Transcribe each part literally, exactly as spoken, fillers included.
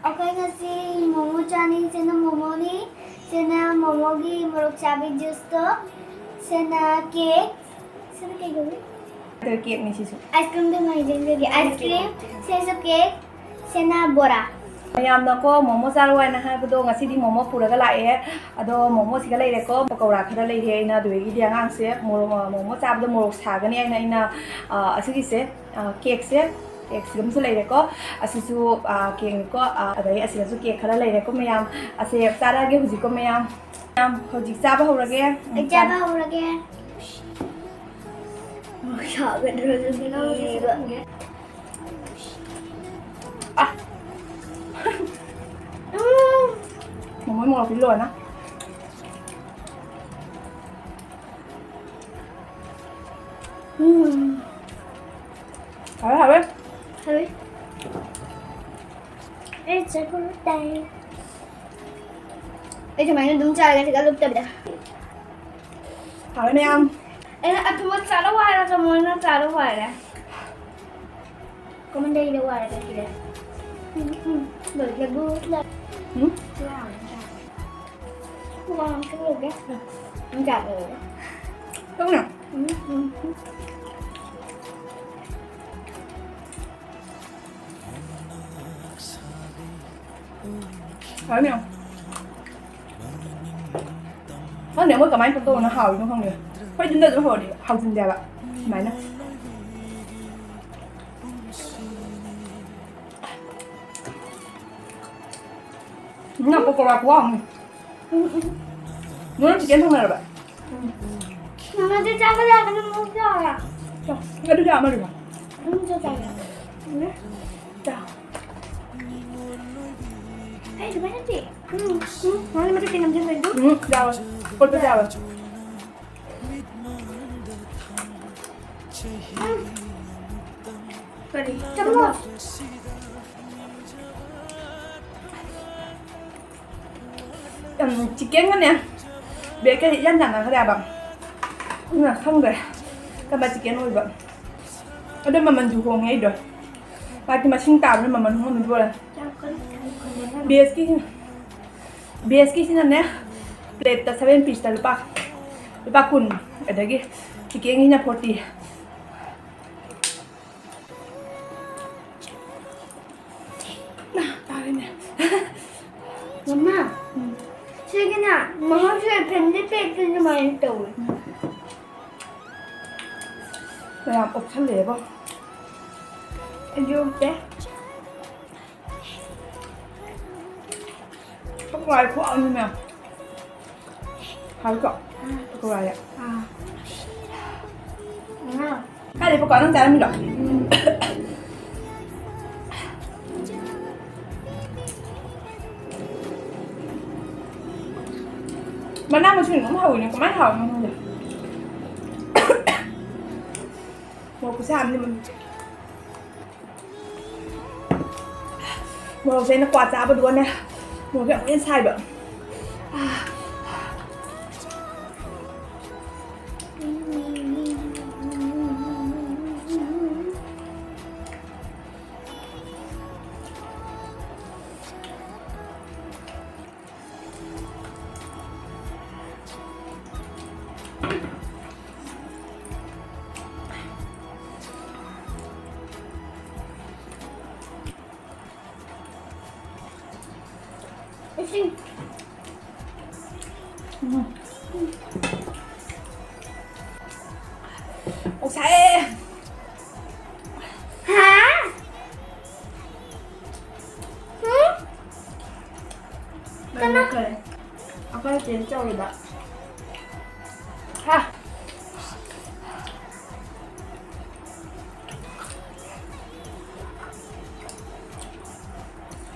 ꯑꯩꯈꯣꯏ ꯉꯁꯤ ꯃꯣꯃꯣ ꯆꯥꯅꯤ꯫ ꯁꯤꯅ ꯃꯣꯃꯣꯅꯤ, ꯁꯤꯅ ꯃꯣꯃꯣꯒꯤ ꯃꯣꯔꯣꯛ ꯆꯥꯕꯤ ꯖꯨꯁꯇꯣ, ꯁꯤꯅ ꯀꯦꯛ, ꯁꯤꯅ ꯀꯩ ꯀꯧꯏ? ꯕꯇꯔ ꯀꯦꯛꯅꯤ ꯁꯤꯁꯨ꯫ ꯑꯥꯏꯁ ꯀ꯭ꯔꯤꯝꯗꯣ ꯉꯥꯏꯖꯒꯦ꯫ ꯑꯥꯏꯁ ꯀ꯭ꯔꯤꯝ, ꯁꯤꯁꯨ ꯀꯦꯛ, ꯁꯤꯅ ꯕꯣꯔꯥ꯫ ꯃꯌꯥꯝꯅꯀꯣ ꯃꯣꯃꯣ ꯆꯥꯔꯨ ꯍꯥꯏꯅ ꯍꯥꯏꯕꯗꯣ ꯉꯁꯤꯗꯤ ꯃꯣꯃꯣ ꯄꯨꯔꯒ ꯂꯥꯛꯑꯦ꯫ ꯑꯗꯣ ꯃꯣꯃꯣꯁꯤꯒ ꯂꯩꯔꯦꯀꯣ, ꯄꯀꯧꯔꯥ ꯈꯔ ꯂꯩꯔꯦ꯫ ꯑꯩꯅ ꯑꯗꯨꯗꯒꯤꯗꯤ ꯑꯉꯥꯡꯁꯦ ꯃꯣꯔꯣꯛ, ꯃꯣꯃꯣ ꯆꯥꯕꯗ ꯃꯣꯔꯣꯛ ꯁꯥꯒꯅꯤ ꯍꯥꯏꯅ ꯑꯩꯅ, ꯑ, ꯑꯁꯤꯒꯤꯁꯦ, ꯑ, ꯀꯦꯛꯁꯦ, ꯀꯦꯛꯁꯤꯒ ꯑꯃꯁꯨ ꯂꯩꯔꯦꯀꯣ꯫ ꯑꯁꯤꯁꯨ, ꯑ, ꯀꯦꯛꯅꯤꯀꯣ꯫ ꯑ, ꯑꯗꯩ ꯑꯁꯤꯗꯁꯨ ꯀꯦꯛ ꯈꯔ ꯂꯩꯔꯦꯀꯣ ꯃꯌꯥꯝ꯫ ꯑꯁꯦ ꯆꯥꯔꯛꯑꯒꯦ ꯍꯧꯖꯤꯛꯀꯣ ꯃꯌꯥꯝ꯫ ꯃꯌꯥꯝ ꯍꯧꯖꯤꯛ ꯆꯥꯕ ꯍꯧꯔꯒꯦ꯫ ꯎꯝ, ꯑꯩ ꯆꯥꯕ ꯍꯧꯔꯒꯦ꯫ ꯁꯥꯒꯗ꯭ꯔꯣ ꯑꯗꯨꯗꯤ? ꯑ꯫ ꯎꯝ꯫ ꯃꯣꯃꯣꯏ ꯃꯣꯔꯣꯛꯇꯤ ꯂꯣꯏꯔꯦ꯫ ꯎꯝ꯫ ꯍꯥꯎꯋꯦ, ꯍꯥꯎꯋꯦ꯫ ꯍꯥꯎꯋꯦ꯫ ꯑꯩ ꯆꯠꯄ ꯇꯥꯏ꯫ ꯑꯩ ꯁꯨꯃꯥꯏꯅ ꯑꯗꯨꯝ ꯆꯥꯔꯒ ꯁꯤꯗ ꯂꯨꯞꯇꯕꯤꯗ꯫ ꯍꯥꯎꯋꯦ ꯃꯌꯥꯝ꯫ ꯑꯩꯅ ꯑꯊꯨꯕ ꯆꯥꯔꯣ ꯍꯥꯏꯔꯒ ꯃꯣꯏꯅ ꯆꯥꯔꯣ ꯍꯥꯏꯔꯦ꯫ ꯀꯃꯟꯗꯒꯤꯗ ꯋꯥꯔꯒ ꯁꯤꯗ꯫ ꯎꯝ, ꯎꯝ꯫ ꯂꯣꯏꯈ꯭ꯔꯦ, ꯕꯨ꯫ ꯎꯝ? ꯋꯥ ꯑꯃ ꯂꯧꯒꯦ꯫ ꯎꯝ, ꯆꯥ ꯂꯧꯒꯦ꯫ ꯇꯧꯅ꯫ ꯎꯝ, ꯎꯝ, ꯎꯝ꯫ ꯍꯥꯎꯅꯦ꯫ ꯈꯪꯗꯦ, ꯃꯣꯏ ꯀꯃꯥꯏꯅ ꯀꯛꯇꯧꯕꯅꯣ ꯍꯥꯎꯔꯤꯅꯣ ꯈꯪꯗꯦ꯫ ꯑꯩꯈꯣꯏ ꯌꯨꯝꯗ ꯑꯗꯨꯝ ꯍꯧꯔꯗꯤ ꯍꯥꯎꯖꯤꯟꯗꯦꯕ꯫ ꯁꯨꯃꯥꯏꯅ꯫ ꯉꯥ ꯄꯀꯧꯔꯥ ꯈꯨꯍꯥꯎ ꯑꯃ꯫ ꯅꯣꯏ ꯆꯤꯀꯟ ꯊꯣꯡꯅꯔꯕ? ꯃꯃꯥꯗꯤ ꯆꯥꯕ ꯌꯥꯒꯅꯤ, ꯃꯣꯏ ꯆꯥꯕ꯫ ꯑꯗꯨꯗꯤ ꯑꯃꯗꯨꯅ꯫ ꯑꯗꯨꯝ ꯆꯥꯕ꯫ ꯆꯥ꯫ ꯑꯩ ꯑꯗꯨꯃꯥꯏꯅ ꯅꯠꯇꯦ꯫ ꯎꯝ, ꯎꯝ, ꯃꯥꯅ ꯃꯇꯨꯡ ꯏꯟꯅ ꯅꯝꯖꯟꯕꯅꯤ꯫ ꯎꯝ, ꯌꯥꯎꯋꯦ꯫ ꯀꯣꯠꯄꯁꯨ ꯌꯥꯎꯋꯦ꯫ ꯎꯝ꯫ ꯀꯔꯤ? ꯆꯥꯃꯁ꯫ ꯎꯝ, ꯆꯤꯛꯀꯟꯒꯅꯦ ꯕ꯭ꯔꯦꯗꯀꯗꯤ ꯏꯌꯥꯟ ꯌꯥꯅꯈ꯭ꯔꯦ ꯍꯥꯏꯕ꯫ ꯑꯗꯨꯅ ꯈꯪꯗ꯭ꯔꯦ ꯀꯔꯝꯕ ꯆꯤꯛꯀꯟ ꯑꯣꯏꯕ꯫ ꯑꯗꯣ ꯃꯃꯜꯁꯨ ꯍꯣꯡꯉꯦ ꯑꯩꯗꯣ꯫ ꯃꯥꯗꯤ ꯃꯁꯤꯡ ꯇꯥꯕꯅ ꯃꯃꯜ ꯍꯣꯡꯉꯝꯃꯤ ꯄꯣꯠꯅꯤ꯫ ꯌꯥꯝ ꯀꯟꯅ ꯊꯥꯏ꯫ ꯕꯦꯖꯀꯤ, ꯕꯦꯖꯀꯤꯁꯤꯅꯅꯦ, ꯄ꯭ꯂꯦꯠꯇ ꯁꯚꯦꯟ ꯄꯤꯁꯇ ꯂꯨꯄꯥ, ꯂꯨꯄꯥ ꯀꯨꯟ, ꯑꯗꯒꯤ ꯆꯤꯀꯦꯟꯒꯤꯅ ꯐꯣꯔꯇꯤ꯫ ꯇꯥꯔꯦꯅꯦ꯫ ꯃꯃꯥ, ꯎꯝ꯫ ꯁꯤꯒꯤꯅ ꯃꯍꯧꯁꯥ ꯐꯦꯃꯤꯂꯤ ꯄꯦꯛꯇꯨ ꯑꯗꯨꯃꯥꯏꯅ ꯇꯧꯋꯦ꯫ ꯃꯌꯥꯝ ꯑꯣꯛꯁꯜꯂꯛꯑꯦꯕꯣ꯫ ꯑꯩꯁꯨ ꯑꯣꯛꯇꯦ꯫ ꯄꯀꯣꯔꯥ ꯈꯨꯍꯥꯎ ꯑꯃꯅꯦ꯫ ꯍꯥꯎꯏꯀꯣ? ꯄꯀꯣꯔꯥꯁꯦ꯫ ꯑꯥ꯫ ꯀꯥꯏꯗꯩ ꯄꯀꯣꯔꯥ ꯅꯪ ꯆꯥꯔꯝꯃꯤꯔꯣ? ꯎꯝ꯫ ꯃꯅꯥ ꯃꯁꯤꯡ ꯑꯗꯨꯝ ꯍꯧꯋꯤꯅꯦ꯫ ꯀꯃꯥꯏꯅ ꯍꯥꯎꯔꯤꯅꯣ ꯈꯪꯗꯦ꯫ ꯃꯣꯔꯣꯛ ꯈꯨꯁꯥ ꯑꯃꯅꯤ ꯃꯅꯨꯡ꯫ ꯃꯣꯔꯣꯛꯁꯦ ꯑꯩꯅ ꯀ꯭ꯋꯥ ꯆꯥꯕꯗꯨꯒꯅꯦ, ꯃꯣꯔꯣꯛꯁꯦ ꯑꯃꯨꯛ ꯍꯦꯟꯅ ꯁꯥꯏꯕ꯫ ꯏꯁꯤꯡ꯫ ꯎꯝ꯫ ꯑꯣꯛ ꯁꯥꯏꯌꯦ꯫ ꯍꯥ? ꯎꯝ? ꯀꯅꯥ? ꯀꯔꯤ? ꯑꯩꯈꯣꯏ ꯆꯦ ꯆꯧꯔꯤꯕ꯫ ꯍꯥ꯫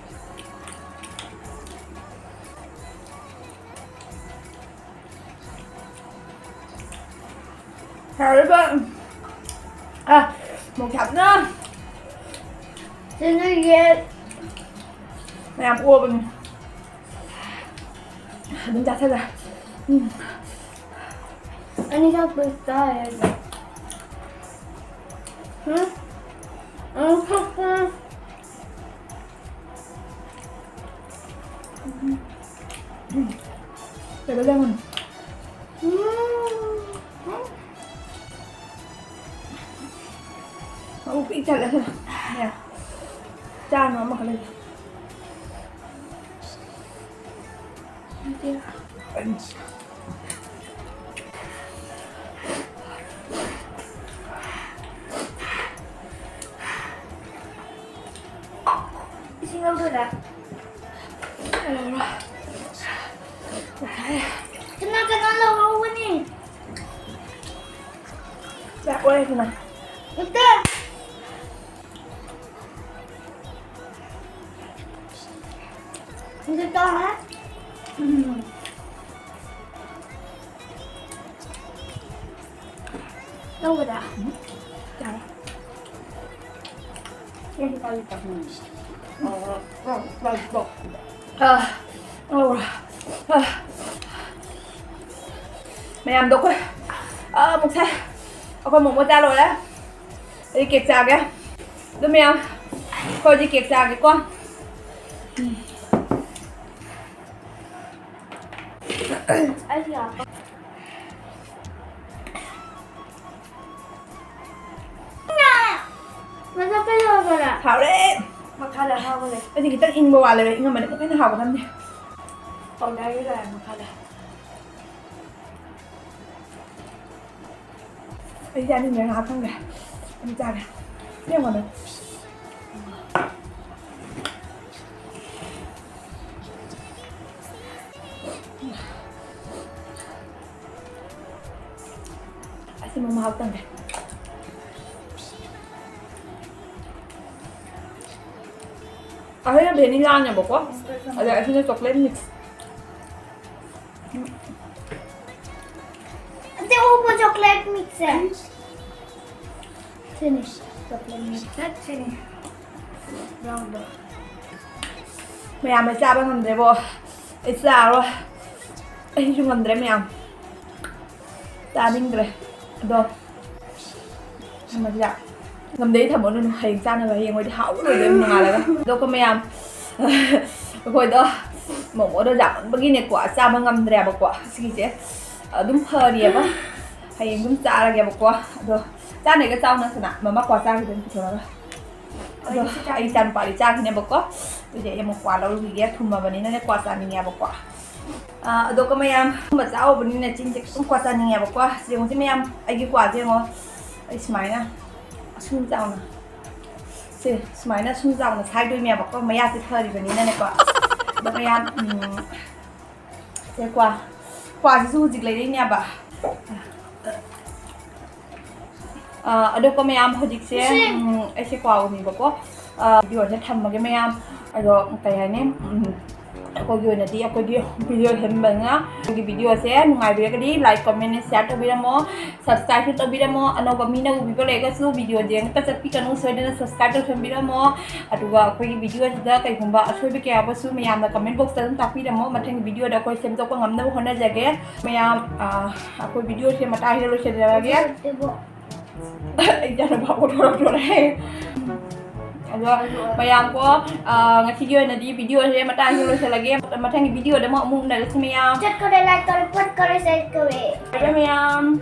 ꯌꯥꯔꯣꯏꯕ꯫ ꯑ, ꯃꯣꯔꯣꯛ ꯁꯥꯕꯅ꯫ ꯁꯤ ꯅꯣꯏꯒꯤ ꯃꯌꯥꯝ ꯑꯣꯕꯅꯤ꯫ ꯑꯗꯨꯝ ꯆꯥꯁꯜꯂꯦ꯫ ꯎꯝ꯫ ꯑꯅꯤꯈꯛ ꯄꯤꯁ ꯆꯥꯔꯦ ꯑꯩꯗꯤ꯫ ꯎꯝ? ꯑꯅꯤꯈꯛ ꯄꯤꯁ꯫ ꯀꯩꯅꯣ ꯂꯩꯔꯝꯒꯅꯤ꯫ ꯃꯕꯨꯛ ꯄꯤꯛ ꯊꯜꯂꯦ꯫ ꯆꯥꯅꯕ ꯑꯃꯈꯛ ꯂꯩꯇꯦ꯫ ꯏꯁꯤꯡ ꯂꯧꯗꯣꯏꯔꯥ? ꯀꯅꯥ ꯀꯅꯥ ꯂꯧꯍꯧꯒꯅꯤ? ꯆꯥꯛ ꯑꯣꯏꯔꯦ ꯀꯅꯥ? ꯅꯠꯇꯦ꯫ ꯅꯠꯇꯦ, ꯇꯧꯔꯦ꯫ ꯎꯝ꯫ ꯂꯧꯒꯗ꯭ꯔꯥ? ꯌꯥꯔꯦ꯫ ꯑ, ꯂꯧꯔꯣ꯫ ꯑ꯫ ꯃꯌꯥꯝꯗꯣ ꯑꯩꯈꯣꯏ, ꯑ, ꯑꯃꯨꯛ ꯁꯥꯏ꯫ ꯑꯩꯈꯣꯏ ꯃꯣꯃꯣ ꯆꯥ ꯂꯣꯏꯔꯦ꯫ ꯑꯩ ꯀꯦꯛ ꯆꯥꯒꯦ꯫ ꯑꯗꯨ ꯃꯌꯥꯝ, ꯑꯩꯈꯣꯏ ꯍꯧꯖꯤꯛ ꯀꯦꯛ ꯆꯥꯒꯦꯀꯣ꯫ ꯎꯝ꯫ ꯑꯩꯁꯨ ꯂꯥꯛꯄ꯫ ꯃꯁꯛ ꯀꯩꯗꯧꯔꯕꯅꯣ? ꯍꯥꯎꯔꯦ꯫ ꯃꯈꯥꯗ ꯍꯥꯎꯕ ꯂꯩ꯫ ꯑꯩꯗꯤ ꯈꯤꯇꯪ ꯏꯪꯕ ꯋꯥꯠꯂꯦꯕ, ꯏꯪꯉꯝꯃꯗꯤ ꯑꯃꯨꯛꯀ ꯍꯦꯟꯅ ꯍꯥꯎꯒꯗꯕꯅꯦ꯫ ꯄꯥꯎꯗꯔꯒꯤ ꯂꯩꯔꯦ ꯃꯈꯥꯗ꯫ ꯑꯩ ꯆꯥꯅꯤꯡꯗ꯭ꯔꯦ, ꯉꯥꯏꯍꯥꯛ ꯊꯝꯒꯦ꯫ ꯑꯗꯨ ꯆꯥꯒꯦ꯫ ꯌꯦꯡꯉꯣꯅꯦ꯫ ꯑꯁꯤꯃ ꯃꯍꯥꯎ ꯇꯪꯒꯦ꯫ ꯑꯁꯤꯅ ꯚꯦꯅꯤꯂꯥꯅꯦꯕꯀꯣ, ꯑꯗ ꯑꯁꯤꯅ ꯆꯣꯀ꯭ꯂꯦꯠ ꯃꯤꯛꯁ꯫ ꯑꯁꯤ ꯎꯕ ꯆꯣꯀ꯭ꯂꯦꯠ ꯃꯤꯛꯁꯁꯦ꯫ ꯁꯤꯅꯤ ꯆꯣꯀ꯭ꯂꯦꯠ ꯃꯤꯛꯁ ꯁꯤꯅꯤ꯫ ꯌꯥꯎꯗꯣ꯫ ꯃꯌꯥꯝ ꯑꯩ ꯆꯥꯕ ꯉꯝꯗ꯭ꯔꯦꯕꯣ꯫ ꯑꯩ ꯆꯥꯔꯣꯏ꯫ ꯑꯩꯁꯨ ꯉꯝꯗ꯭ꯔꯦ ꯃꯌꯥꯝ꯫ ꯆꯥꯅꯤꯡꯗ꯭ꯔꯦ꯫ ꯑꯗꯣ ꯊꯝꯃꯁꯤꯔꯥ? ꯉꯝꯗꯦ, ꯑꯩ ꯊꯝꯃꯣ ꯅꯨꯅꯨ꯫ ꯍꯌꯦꯡ ꯆꯥꯅꯕ꯫ ꯍꯌꯦꯡ ꯑꯣꯏꯗꯤ ꯍꯥꯎꯕ ꯂꯣꯏꯗꯣꯏꯅꯤ ꯅꯣꯡꯉꯥꯜꯂꯒ꯫ ꯑꯗꯣ ꯑꯩꯈꯣꯏ ꯃꯌꯥꯝ, ꯑꯩꯈꯣꯏꯗꯣ ꯃꯣꯃꯣꯗꯣ ꯌꯥꯝꯃꯟꯕꯒꯤꯅꯦꯀꯣ, ꯆꯥꯕ ꯉꯝꯗ꯭ꯔꯦꯕꯀꯣ꯫ ꯁꯤꯒꯤꯁꯦ ꯑꯗꯨꯝ ꯐꯔꯤꯑꯕ꯫ ꯍꯌꯦꯡ ꯑꯗꯨꯝ ꯆꯥꯔꯒꯦꯕꯀꯣ꯫ ꯑꯗꯣ ꯆꯥꯅꯤꯒ ꯆꯥꯎꯅ ꯁꯅꯥ꯫ ꯃꯃꯥ ꯀ꯭ꯋꯥ ꯆꯥꯈꯤꯗꯣꯏꯅꯤ ꯄꯨꯊꯣꯔꯒ꯫ ꯑꯗꯣ ꯑꯩ ꯏꯆꯥꯅꯨꯄꯥꯗꯤ ꯆꯥꯈꯤꯅꯦꯕꯀꯣ꯫ ꯑꯗꯨꯗꯤ ꯑꯩ ꯑꯃꯨꯛ ꯀ꯭ꯋꯥ ꯂꯧꯔꯨꯈꯤꯒꯦ꯫ ꯊꯨꯝꯃꯕꯅꯤꯅꯅꯦ ꯀ꯭ꯋꯥ ꯆꯥꯅꯤꯡꯉꯦꯕꯀꯣ꯫ ꯑꯥ, ꯑꯗꯣ ꯃꯌꯥꯝ ꯊꯨꯝꯕ ꯆꯥꯎꯕꯅꯤꯅ ꯆꯤꯟꯁꯦ ꯈꯤꯇꯪ ꯀ꯭ꯋꯥ ꯆꯥꯅꯤꯡꯉꯦꯕꯀꯣ꯫ ꯌꯦꯡꯉꯨꯁꯤ ꯃꯌꯥꯝ, ꯑꯩꯒꯤ ꯀ꯭ꯋꯥꯁꯦ ꯌꯦꯡꯉꯣ꯫ ꯑꯩ ꯁꯨꯃꯥꯏꯅ ꯑꯁꯨꯝ ꯆꯥꯎꯅ ꯁꯦ ꯁꯨꯃꯥꯏꯅ ꯁꯨꯝ ꯆꯥꯎꯅ ꯁꯥꯏꯗꯣꯏꯅꯦꯕꯀꯣ, ꯃꯌꯥꯁꯦ ꯐꯔꯤꯕꯅꯤꯅꯅꯦꯀꯣ꯫ ꯑꯗꯣ ꯃꯌꯥꯝ, ꯎꯝ, ꯁꯦ ꯀ꯭ꯋꯥ, ꯀ꯭ꯋꯥꯁꯤꯁꯨ ꯍꯧꯖꯤꯛ ꯂꯩꯔꯛꯏꯅꯦꯕ꯫ ꯑꯥ, ꯑꯗꯣꯀꯣ ꯃꯌꯥꯝ, ꯍꯧꯖꯤꯛꯁꯦ, ꯁꯤ ꯎꯝ, ꯑꯩꯁꯦ ꯀ꯭ꯋꯥ ꯎꯅꯤꯕꯀꯣ꯫ ꯑꯥ, ꯚꯤꯗꯤꯑꯣꯁꯦ ꯊꯝꯃꯒꯦ ꯃꯌꯥꯝ꯫ ꯑꯗꯣ ꯀꯩ ꯍꯥꯏꯅꯤ, ꯎꯝ, ꯑꯩꯈꯣꯏꯒꯤ ꯑꯣꯏꯅꯗꯤ ꯑꯩꯈꯣꯏꯗꯤ ꯚꯤꯗꯤꯑꯣ ꯁꯦꯝꯕꯅꯤꯅ ꯑꯩꯈꯣꯏꯒꯤ ꯚꯤꯗꯤꯑꯣꯁꯦ ꯅꯨꯡꯉꯥꯏꯕꯤꯔꯒꯗꯤ like, comment, share ꯇꯧꯕꯤꯔꯝꯃꯣ꯫ Subscribe ꯁꯨ ꯇꯧꯕꯤꯔꯝꯃꯣ꯫ ꯑꯅꯧꯕ ꯃꯤꯅ ꯎꯕꯤꯕ ꯂꯩꯔꯒꯁꯨ ꯚꯤꯗꯤꯑꯣ ꯌꯦꯡꯉꯒ ꯆꯠꯄꯤꯒꯅꯨ, ꯁꯣꯏꯗꯅ subscribe ꯇꯧꯁꯟꯕꯤꯔꯝꯃꯣ꯫ ꯑꯗꯨꯒ ꯑꯩꯈꯣꯏꯒꯤ ꯚꯤꯗꯤꯑꯣꯁꯤꯗ ꯀꯩꯒꯨꯝꯕ ꯑꯁꯣꯏꯕ ꯀꯌꯥ ꯌꯥꯎꯕꯁꯨ ꯃꯌꯥꯝꯅ comment box ꯇ ꯑꯗꯨꯝ ꯇꯥꯛꯄꯤꯔꯝꯃꯣ꯫ ꯃꯊꯪꯒꯤ ꯚꯤꯗꯤꯑꯣꯗ ꯑꯩꯈꯣꯏ ꯁꯦꯝꯗꯣꯛꯄ ꯉꯝꯅꯕ ꯍꯣꯠꯅꯖꯒꯦ꯫ ꯃꯌꯥꯝ, ꯑ, ꯑꯩꯈꯣꯏ ꯚꯤꯗꯤꯑꯣꯁꯦ ꯃꯇꯥꯡꯁꯤꯗ ꯂꯣꯏꯁꯤꯜꯂꯛꯑꯒꯦ꯫ ꯑꯩ ꯏꯆꯥꯅꯨꯄꯥ ꯑꯣꯟꯊꯣꯔꯛꯇꯣꯔꯦ꯫ ꯑꯗꯣ ꯃꯌꯥꯝ ꯀꯣ, ꯑ, ꯉꯁꯤꯒꯤ ꯑꯣꯏꯅꯗꯤ ꯚꯤꯗꯤꯑꯣꯁꯦ ꯃꯇꯥꯡꯁꯤꯗ ꯂꯣꯏꯁꯤꯜꯂꯒꯦ꯫ ꯃꯊꯪꯒꯤ ꯚꯤꯗꯤꯑꯣꯗ ꯑꯃꯨꯛ, ꯑꯃꯨꯛ ꯎꯅꯔꯁꯤ ꯃꯌꯥꯝ꯫ ꯆꯠꯈ꯭ꯔꯦ, like ꯇꯧꯔꯦ, ꯄꯠꯈ꯭ꯔꯦ, ꯆꯠꯈ꯭ꯔꯦ꯫ ꯕꯥꯏ ꯕꯥꯏ ꯃꯌꯥꯝ꯫